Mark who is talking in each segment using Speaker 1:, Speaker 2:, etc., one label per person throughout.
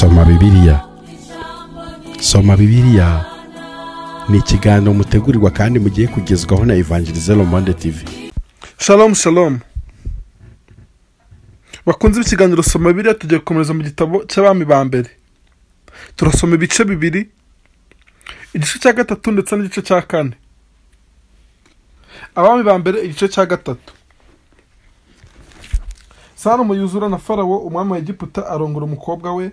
Speaker 1: Soma Bibiliya. Soma Bibiliya ni ikiganiro mutegurirwa kandi mugiye kugezwaho na Evangelize Le Monde TV.
Speaker 2: Shalom shalom. Bakunze ikiganiro Soma Bibiliya, tugiye gukomeza mu gitabo cy'Abami ba mbere. Turasoma ibice bibiri, igice cya gatatu ndetse n'igice cya kane. Abami ba mbere igice cya gatatu. Salomo yuzura na Farawo umwami wa Egiputa arongora umukobwa we,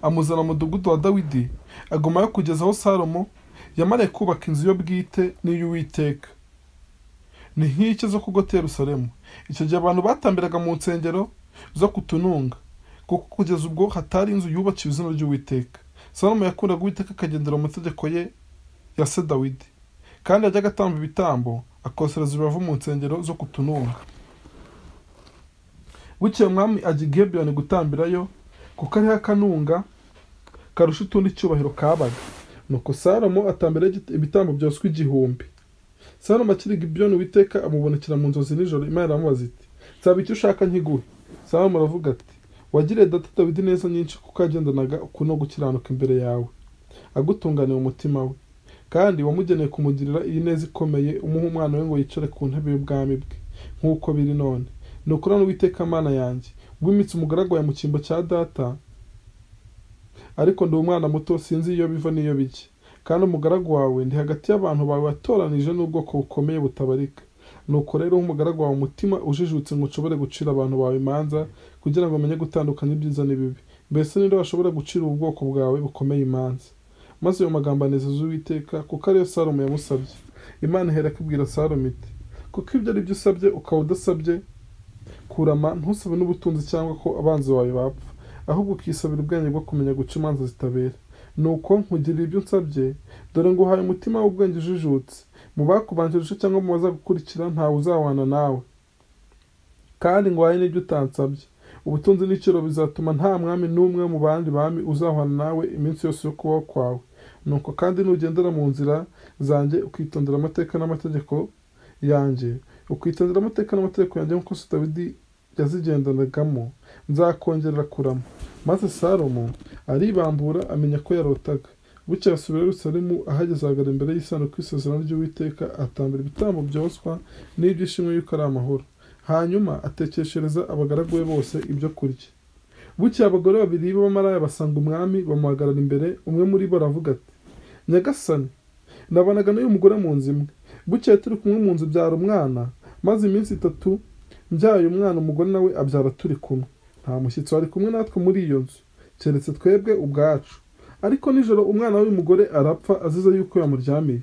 Speaker 2: amuzana mu mudugudu wa Dawidi, agumayo kugeza aho Salomo yamariye kubaka inzu yo bwite n'iy'Uwiteka, ni nk'icyo zo kugota Yerusalemu. Icyo gihe abantu batambiraga mu nsengero zo kutununga, kuko kugeza ubwo hatari inzu yubakiwe izina ry'Uwiteka. Salomo yakundaga Uwiteka akagendera mu mategeko ye ya se Dawidi, kandi yajyaga atamba ibitambo akosereza ibibavu mu nsengero zo kutununga. Bukeye umwami ajya i Gibeyoni gutambirayo, kuko ariho akanunga karusha utundi icyubahiro kabaga. Nuko Salomo atambira ibitambo byoswa 1000. Salomo akiri i Gibeyoni, Uwiteka amubonekera mu nzozi nijoro. Imana iramubaza iti: "Nsaba icyo ushaka nkiguhe." Salomo aravuga ati: "Wagiriye data Dawidi neza nyinshi, kuko yagendanaga ukuno gukiranuka imbere yawe, agutunganiye umutima we, kandi wamugeneye kumugirira iyi neza ikomeye, umuha umwana we ngo yicare ku ntebe y'ubwami bwe nk'uko biri none. Nuko none Uwiteka Mana yanjye, wimitse umugaragu wawe mu cyimbo cya data, ariko ndi umwana muto, sinzi iyo biva n'iyo bijya. Kandi umugaragu wawe ndi hagati y'abantu bawe watoranije n'ubwoko bukomeye butabarika. Nuko rero umugaragu wawe umutima ujijutse ngo ushobore gucira abantu bawe imanza, kugira ngo umenye gutandukanya ibyiza n'ibibi. Mbese ninde washobora gucira ubu bwoko bwawe bukomeye imanza?" Maze ayo magambo anezeza Uwiteka, kuko ariyo Salomo yamusabye. Imana ihera ikibwira Salomo iti: "Kuko ibyo ari byo usabye, ukaba udasabye kurama, ntusabe n'ubutunzi cyangwa ko abanzi bawe bapfa, ahubwo ukisabira ubwenge bwo kumenya guca imanza zitabera. Nuko nkugirira ibyo unsabye, dore nguhaye umutima w'ubwenge ujijutse. Mu bakubanjirije cyangwa mu bazagukurikira ntawe uzawana nawe. Kandi nguhaye n'ibyo utansabye, ubutunzi n'icyubahiro bizatuma nta mwami n'umwe mu bandi bami uzahwana nawe iminsi yose yo kubaho kwawe. Nuko kandi nugendera mu nzira zanjye, ukitondera amateka n'amategeko yanjye, ukitondera amateka n'amategeko yanjye nk'uko se Dawidi yazigendanagamo, nzakongerera kurama." Maze Salomo aribambura amenya ko yarotaga. Bukeye asubira i Yerusalemu, ahageze ahagarara imbere y'isanduku y'isezerano ry'Uwiteka, atambira ibitambo byoswa n'ibyishimo yuko ari amahoro. Hanyuma atekeshereza abagaragu be bose ibyo kurya. Bukeye abagore babiri b'abamaraya basanga umwami, bamuhagarara imbere. Umwe muri bo aravuga ati: "Nyagasani, nabanaga n'uyu mugore mu nzu imwe. Bukeye turi kumwe mu nzu byara umwana, maze iminsi 3 mbyaye umwana, umugore nawe abyara turi kumwe. Nta mushyitsi wari kumwe natwe muri iyo nzu, keretse twebwe ubwacu. Ariko nijoro umwana w'uyu mugore arapfa, azize yuko yamuryamiye.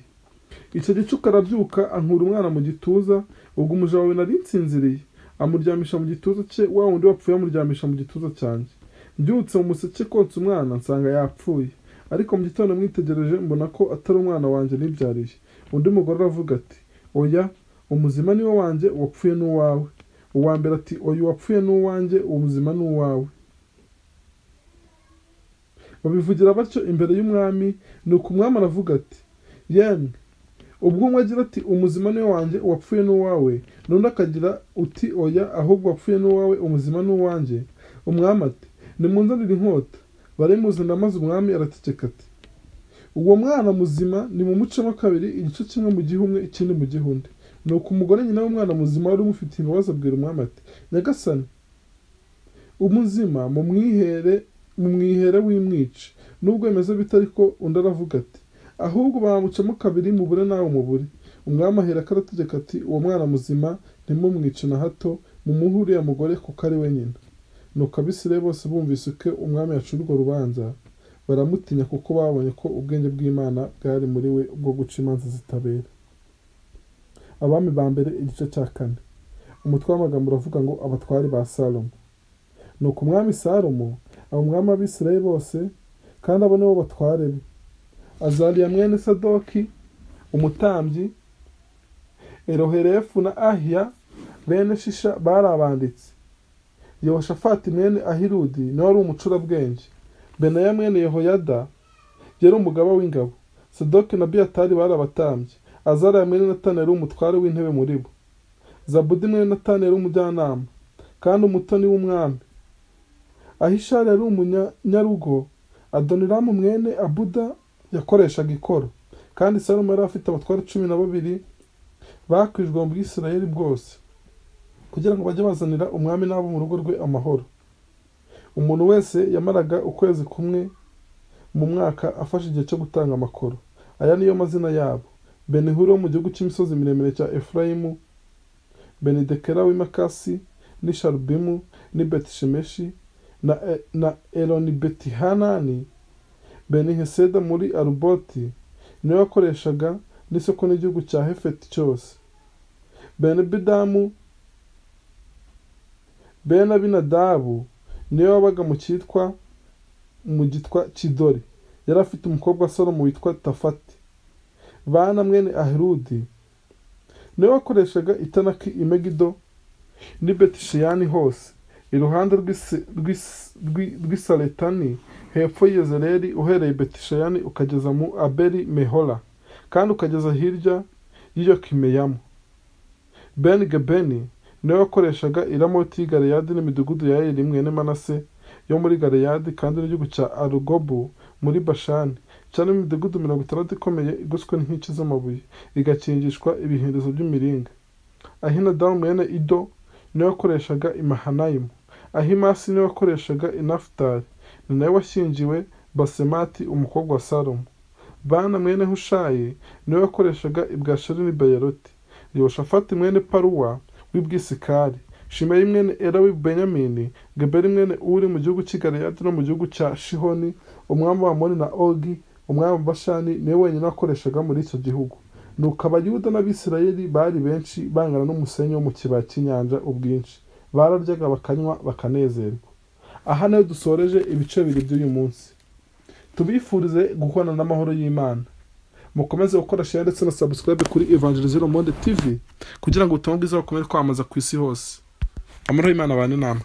Speaker 2: Icyo gicuku arabyuka, ankura umwana mu gituza, ubwo umuja wawe nari nsinziriye, amuryamisha mu gituza cye, wa wundi wapfuye amuryamisha mu gituza cyanjye. Mbyutse mu museke konsa umwana, nsanga yapfuye. Ariko mu gitondo mwitegereje, mbona ko atari umwana wanjye nibyariye." Undi mugore aravuga ati: "Oya, umuzima ni we wanjye, uwapfuye ni uwawe." Uwa mbere ati: "Oya, uwapfuye ni uwanjye, umuzima ni uwawe." Babivugira batyo imbere y'umwami. Nuko umwami aravuga ati: "Yemwe, ubwo umwe agira ati umuzima ni wanjye, uwapfuye ni uwawe, n'undi akagira uti oya, ahubwo uwapfuye ni uwawe, umuzima ni uwanjye." Umwami ati: "Nimunzanire inkota." Barayimuzanira, maze umwami arategeka ati: "Uwo mwana muzima nimumucemo kabiri, igice kimwe mu gihe umwe, ikindi mu gihe undi." Nuko umugore nyina w'umwana muzima wari umufitiye imbabazi abwira umwami ati: "Nyagasani, umuzima mumwihere wimwice, nubwo bimeze bite." Ariko undi aravuga ati: "Ahubwo bamucamo kabiri, mubure nawe mubure." Umwami ahera arategeka ati: "Uwo mwana muzima ntimumwice na hato, mumuhe uriya mugore kuko ari we nyina." Nuko Abisirayeli bose bumvise ko umwami yaciye urwo rubanza, baramutinya, kuko babonye ko ubwenge bw'Imana bwari muri we bwo guca imanza zitabera. Abami ba mbere igice cya kane. Umutwe w'amagambo uravuga ngo abatware ba Salomo. Nuko umwami Salomo aba umwami w'Abisirayeli bose, kandi abo nibo batware be: Azariya mwene Sadoki umutambyi, Eloherefu na Ahiya bene Shisha bari abanditsi, Yehoshafati mwene Ahiludi niwe wari umucurabwenge, Benaya mwene Yehoyada yari umugaba w'ingabo, Sadoki na Abiyatari bari abatambyi, Azariya mwene Natani yari umutware w'intebe muri bo, Zabudi mwene Natani yari umujyanama kandi umutoni w'umwami, Ahishari yari umunyarugo, Adoniramu mwene Abuda yakoreshaga ikoro. Kandi Salomo yari afite abatware 12 bakwijwe mu Bwisirayeli bwose, kugira ngo bajye bazanira umwami n'abo mu rugo rwe amahoro. Umuntu wese yamaraga ukwezi kumwe mu mwaka afashe igihe cyo gutanga amakoro. Aya niyo mazina yabo: Benihuri wo mu gihugu cy'imisozi miremire cya Efurayimu, Benidekera w'i Makasi, n'i Sharubimu, n'i Betishemeshi, na Eloni-Betihanani. Beniheseda muri Aruboti niwe wakoreshaga n'isoko n'igihugu cya Hefeti cyose. Benibidamu bene Abinadabu niwe wabaga mu cyitwa mu gitwa Kidori. Yari afite umukobwa wa Salomo witwa Tafati. Bana mwene Ahirudi niwe wakoreshaga Itanaki, i Megido n'i Betisheyani hose, iruhande rw'i Saretani hepfo y'Yezereli, uhereye Betisheyani ukageza mu Abeli Mehola, kandi ukageza hirya y'i Yokimeyamu. Beni Gebeni niwe wakoreshaga i Ramoti y'i Galeyadi n'imidugudu ya Yayiri mwene Manase yo muri Galeyadi, kandi n'igihugu cya Arugobu muri Bashani, cyarimo imidugudu 60 ikomeye igoswe n'inkike z'amabuye, igakingishwa ibihindizo by'imiringa. Ahinadamu mwene Ido niwe wakoreshaga i Mahanayimu. Ahimasi niwe wakoreshaga i Nafutali, ni nawe washyingiwe Basemati umukobwa wa Salomo. Bana mwene Hushayi niwe wakoreshaga i Bwasheri n'i Beyeroti. Yehoshafati mwene Paruwa w'i Bwisikari, Shimeyi mwene Ela w'i Benyamini, Geberi mwene Uri mu gihugu cy'i Galeyadi no mu gihugu cya Shihoni umwami w'Abamoni na Ogi umwami wa Bashani niwe wenyine wakoreshaga muri icyo gihugu. Nuko Abayuda n'Abisirayeli bari benshi bangana n'umusenyi wo mu kibaya cy'inyanja ubwinshi, bararyaga bakanywa bakanezerwa. Aha nayo dusoreje ibice bibiri by'uyu munsi. Tubifurize guhorana n'amahoro y'Imana. Mukomeze gukora share ndetse na subscribe kuri Evangelizero Monde TV kugira ngo ubutumwa bwiza bukomeze kwamamaza ku isi hose. Amahoro y'Imana abane namwe.